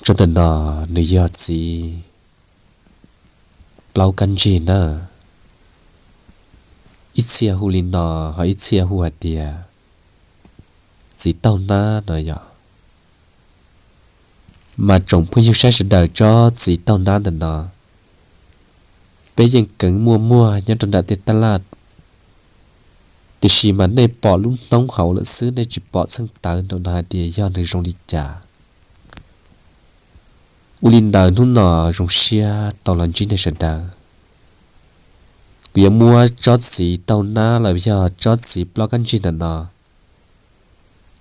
Tsob ntawm no nws yog txiv plaub kab ntsig na. Ib txhia hu li no, ho ib txhia hu hais tias txiv taug nab no yom. Mas tsoom phooj ywg saib sawv daws, tsob txiv taug nab ntawm no peb yeej keev muaj muag nyob rau nram tej tab laj, tiam sis mas nej pom lub hnub hauv lawm xwb, nej tsis pom txheej tawv nraum no hais tias yog nws zoo li cas. Ua li ntawd hnub no zoo siab tau los ntsib nej sawv daws. Kuv yuav muab tsob txiv taug nab los yog tsob txiv plaub kab ntsig ntawm no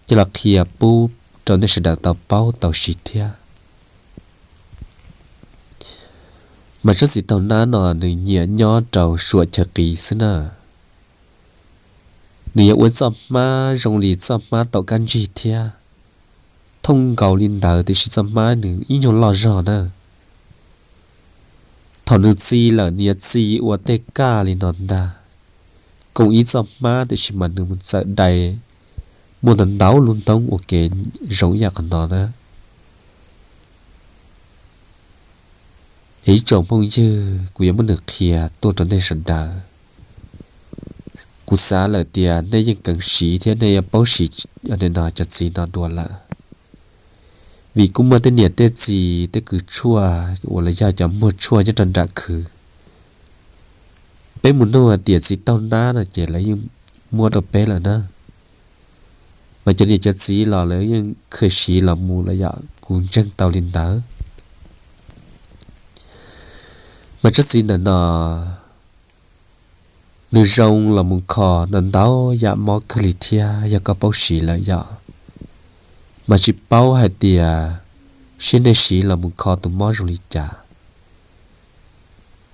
coj los qhia pub rau nej sawv daws tau paub tau siv thiab. Mas tsob txiv taug nab no nws nyiam nyob rau suam chaw qis xwb na. Nws yuav ua txoj hmab zoo li txoj hmab taug kab ntsig thiab, thooj nkaus li ntawd tiam sis txoj hmab nws ib nyuag loj zog na. Thaum nws txi lawm nws yuav txi ua tej kaj li no ntag, koom ib txoj hmab tiam sis mas nws mus txawm dai muaj ntau ntau lub hnub ua ke zoo ib yam qhov no na. Es ib tsoom phooj ywg, kuv yuav muab nws qhia tuaj rau nej sawv daws. Kuv xav lawm tias nej yeej keev siv thiab nej yuav paub siv no cov txiv no dua lawm, vim kuj muaj tej niam tej txiv tej kws tshuaj uas los yog cov muag tshuaj nyob rau nram khw, peb mus nug hais tias txiv taug nab no ces lawv yeej muab rau peb lawm na. Mas cov niam cov txiv los lawv yeej kheev siv los mus los yom, kuv ntseeg tau li ntawd. Mas tsob txiv ntawm no nws zoo los mus kho ntau ntau yam mob kawg li thiab, yog koj paub siv lawm yom. Mas tsis paub hais tias seb nej siv los mus kho tus mob zoo li cas.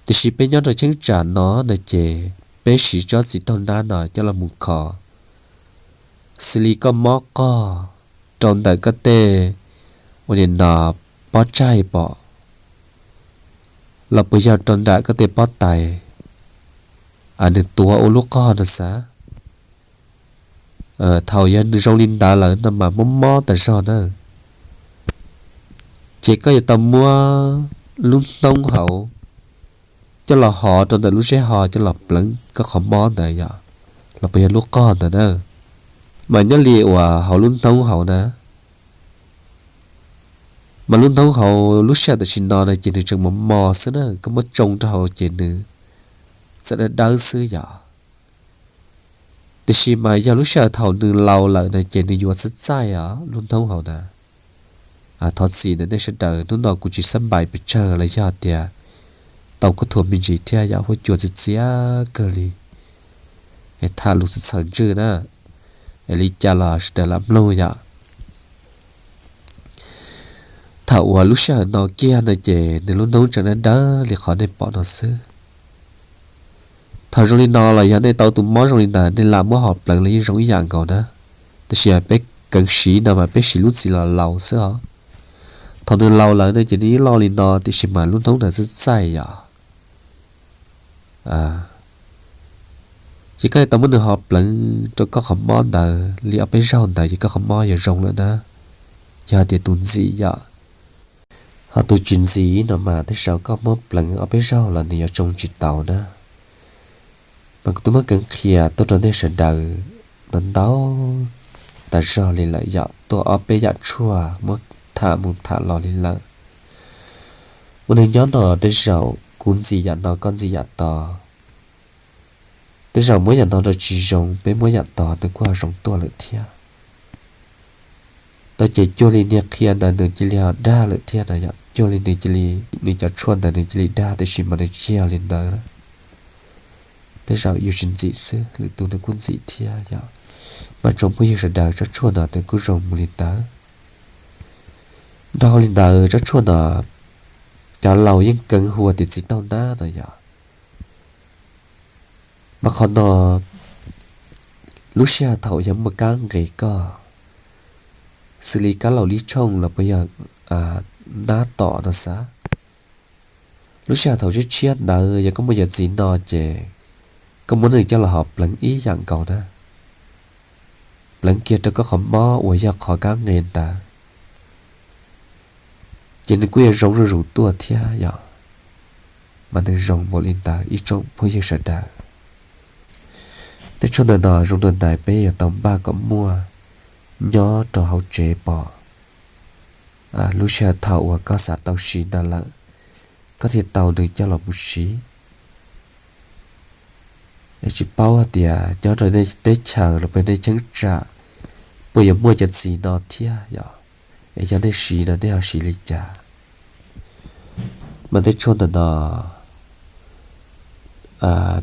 Tiam sis peb nyob rau cheeb tsam no no ces peb siv tsob txiv taug nab no coj los mus kho, xws li koj mob qog rau ntawm koj tej ua li no pob tsaig pom, los puas yog rau nram koj tej pob tais, nws tuav ua lub qog no xav. Thaum yog nws zoo li ntawd lawm no mas mob mob tas zog na, ces koj yuav tau muab lub hnub hauv coj los hov rau ntawm lub zeb ho coj los pleev koj qhov mob ntawd yom, los puas yog lub qog ntawd na. Mas nyob li uas hauv lub hnub hauv na, mas lub hnub hauv lub sij hawm tam sim no na ces nws tseem mos mos xwb na, koj muab tsoo rau hauv ces nws txawm dawb dawb xwb yom. Tiam sis mas yog lub sij hawm thaum nws laus lawm na ces nws yuav txaij txaij os lub hnub hauv na. Thov txim ntawm nej sawv daws, hnub no kuv tsis xab npais pes tsawg los yog tias tau koj thuam me ntsis thiab yom, huab cua txias txias kawg li, es tham lus txhaws ntswj na, es li cas los sawv daws lam mloog yom. Thaum uas lub sij hawm no kiag no ces nws lub hnub tseem dawb dawb li qhov nej pom no xwb. Thaum zoo li no los yog nej tau tus mob zoo li ntawd nej lam muab hov pleev los yeej zoo ib yam nkaus na. Tab sis peb keev siv no mas peb siv lub txiv los laus xwb os. Thaum nws laus lawm no ces nws yeej loj li no tiam sis mas lub hnub ntawd txaij txaij yom. Ces koj yuav tau muab nws hov pleev rau koj qhov mob ntawd li ob peb zaug ntawd ces koj qhov mob yuav zoo lawm na. Yog hais tias tus ntxim yom, ho tus tsis ntxim no mas tej zaum koj muab pleev ob peb zaug los nws yuav tsoo tsis tau na. Mas kuv twb muab keev qhia tuaj rau nej sawv daws ntau ntau tas zog li lawm yom, tuaj ob peb yam tshuaj muab tham mus tham los li lawm. Ua neeg nyob no tej zaum kuv ntxim yam no koj ntxim yam tod, tej zaum muab yam no rau tsis zoo peb muab yam tod nws kuj ho zoo tuaj lawm thiab. Tau ces cuag li niag qhia ntawd nws cia li ho dag lawm thiab no yom, cuag li nws cia li, nws cov tshuaj ntawd nws cia li dag tiam sis mas nws tsis yog li ntawd. Tej zaum yus tsis ntxim xwb, lwm tus nws kuj ntxim thiab yom. Mas tsoom phooj ywg sawv daws, tsob tshuaj no nws kuj zoo mus li ntawd. Dhau li ntawd tsob tshuaj no cov laus yeej keev hu tias txiv taug nab no yom. Mas qhov no lub sij hawm thaum yog muaj kab nqis koj, xws li kab laus lib tshooj los puas yog nab tom no xav, lub sij hawm thaum tshiab tshiab ntawd yog koj muaj cov txiv no ces koj muab nws coj los hov pleev ib yam nkaus na, pleev kiag rau koj qhov mob uas yog qhov kab nqis ntawd. es nws kuj yuav zoo zuj zus tuaj thiab yom. Mas nws zoo npaum li ntawd ib tsoom phooj ywg sawv daws. Tej tshuaj ntawm no zoo dua ntais peb yuav tau npaj kom muaj nyob rau hauv tsev pom lub sij hawm thaum uas koj xav tau siv ntawd lawm, koj thiaj tau nws coj los mus siv. Es tsis paub hais tias nyob rau nej teb chaws los puas nej cheeb tsam puas yuav muaj cov txiv no thiab yom, es yog nej siv no nej ho siv li cas. Mas tej tshuaj ntawm no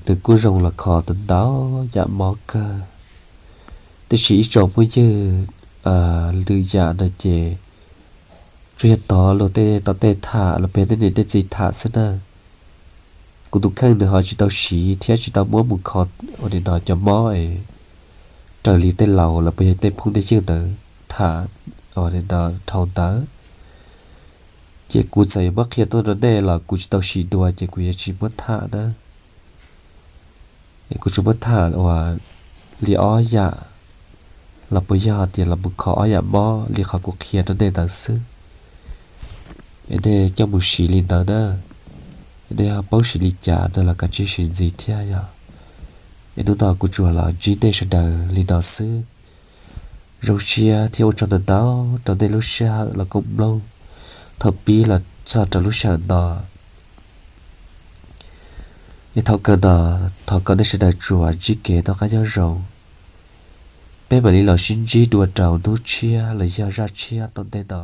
nws kuj zoo los kho ntau yam mob kawg, tiam sis ib tsoom phooj ywg lwm yam no ces tsuas yog tos luag tej tau tej tham los puas yog tej niam tej txiv tham xwb na. Kuv tus kheej nws ho tsis tau siv thiab tsis tau muab mus kho ua li no cov mob es raws li tej laus los puas yog tej phooj tej ywg ntawd tham ua li no dhau ntawd. Ces kuv txawm yuav muab qhia tuaj rau nej los kuv tsis tau siv dua ces kuv yuav tsis muab tham na. Kuv tsuas muab tham ua li ob yam los puas yog tias los mus kho ob yam mob li qhov kuv qhia rau nej ntawd xwb. Es nej coj mus siv li ntawd na, nej ho paub siv li cas no los kav tsij siv ntxiv thiab yom. Es hnub no kuv tsuas los ntsib nej sawv daws li no xwb. Zoo siab thiab ua tsaug ntau ntau rau nej lub sij hawm los koom mloog thaum pib los txog rau lub sij hawm no. Es thaum kawg no thov kom nej sawv daws tsuas ntsib kev noj qab nyob zoo. Peb mam li los sib ntsib dua rau hnub tshiab los yog zaj tshiab tom ntej no.